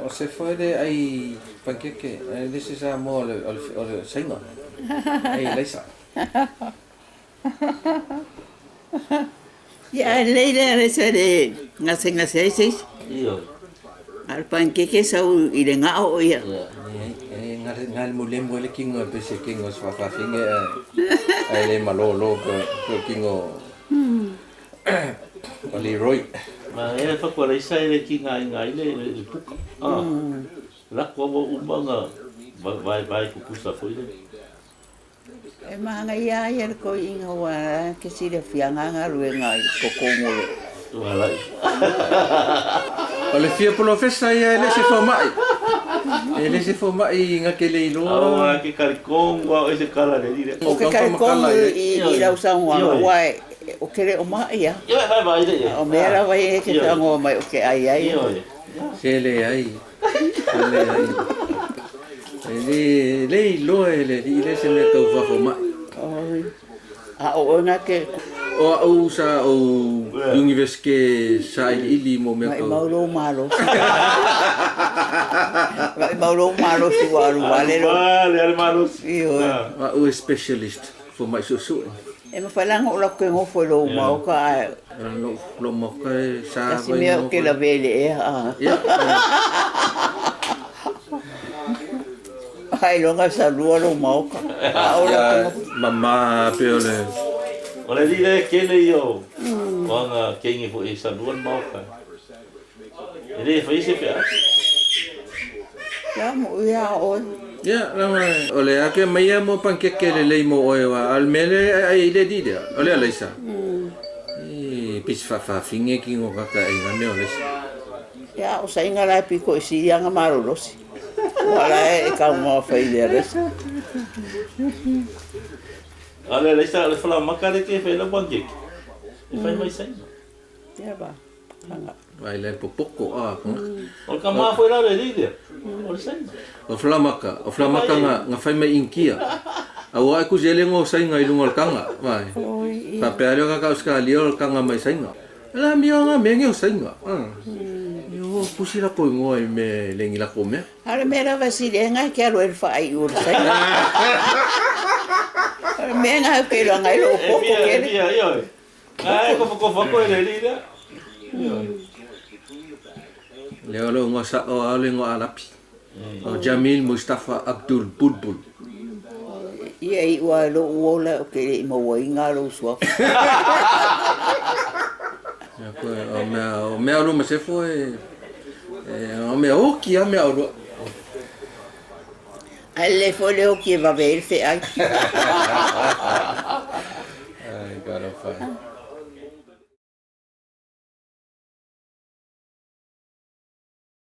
O Sefo e le ai pankeke, e le se Samoa o le Saina, ai Laisa. Ia ae lelei lea Laisa e le gasegase ai se isi. Ioe. A o le pankeke e sau i le gao ia. E galemulemu ai le tino e pei se tino o se faafafine ae le malolo pei o le tino o Leroy. Manaia le fatu a Laisa e le tigaina ai le puka. Lako ua uma ona vaevae tutusa foi lele. E manaia lava ia le toeaina aua la e te silafia lava galuega i totonu o le. O le fia polofesa ia e le se fomai. E le se fomai na te le iloa. Aua ke talitonu lava oe se tala le alii lea. Ou te talitonu i lau saunoaga aua ou te le o mai lava. A o mea lava ia e te saunoa mai ou te ai ai. Se leai. Se leai. E le, le iloa e le alii lea se mea tau faafomai. Oi. A o oe na te. O au sa ou Universite sailiili mo mea tau. Maimau lou malosi. Maimau lou malosi ua alu vale lou. Alu vale le malosi. Ioe. O au e specialist fomai suesue. E mafai la ona ou alu atu e nofo i lou maota ae. Lou maota e sa. Tasi mea ou te lavea i le ea. Ailoga sa lua lou maota. A o la mama pe o le. O le alii lea e tele ia o ana teine foi e salua le maota. E le faia se feau. Ia mo ia oe. Ia, leaga o le ake mai ia mo pankeke lelei mo oe aua a o le mea lea e ai ai le alii lea, o le alaisa. E pei se faafafine tino kaka e ai nga mea o alaisa. Ia, o saiga la e pito i sili ana malolosi. Ua la e kaumaoa fai i le alaisa. A o le alaisa, o le falaoamata lea e fai ai lau pancake. E fai mai Saina. Ia ba, kanga. Vai le popoko a kanga. O le tama foi la o le alii lea, o le Saina. O falaoamata, o falaoamata na fai mai Initia. Aua e kusi ai le igoa o Saina i luga o le kanga, vai. Faapea lea o kaka Ausetalia o le kanga mai Saina. La mea nga mea nei o Saina. Io pusi lakou igoa i mea e le ni lakou mea. A o le mea lava e sili ai na e te alu ai i le faaiu o le Saina. O le mea na ou te iloa ai lou poto tele. E fia, ioe. Na e kofokofu atu e le alii lea. Lea o lou igoa sao a o le igoa Arapi. O Jamil Mustafa Abdul Bulbul. Ia iu lava i lou ola ou te le i mauaina lou suafa. O mea, o mea olua ma Sefo e, o mea oki lava mea olua. Ae lelei foi le oki e vave ai le feai.